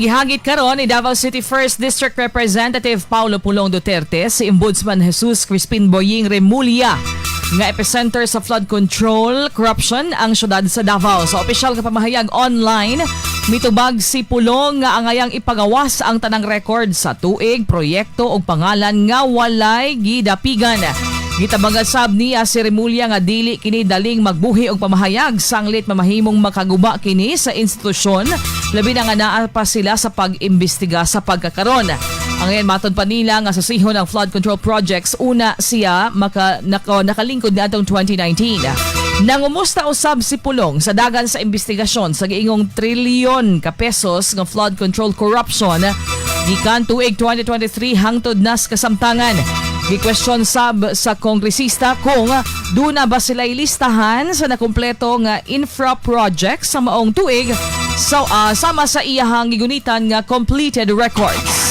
Gihagit karon ni Davao City 1st District Representative Paulo Pulong Duterte si Ombudsman Jesus Crispin Boying Remulla nga epicenter sa flood control corruption ang syudad sa Davao. Sa opisyal nga pamahayag online, mitubag si Pulong nga angayang ipagawas ang tanang record sa tuig, proyekto ug pangalan nga walay gidapigan. Gitabangan sab niya si Remulla nga dili kini daling magbuhi og pamahayag sanglit mamahimong makaguba kini sa institusyon, labi na nga naa pa sila sa pag-imbestiga sa pagkakaron. Ang matod pa nila nga susihon ang flood control projects una siya nakalingkod niadtong 2019. Nangumusta usab si Pulong sa dagan sa investigasyon sa giingong trilyon ka pesos nga flood control corruption gikan tuig 2023 hangtod nas kasamtangan. Gi-question sab sa kongresista kung duna ba sila listahan sa nakumpleto nga infra project sa maong tuig so, sama sa iyahang gigunitan nga completed records.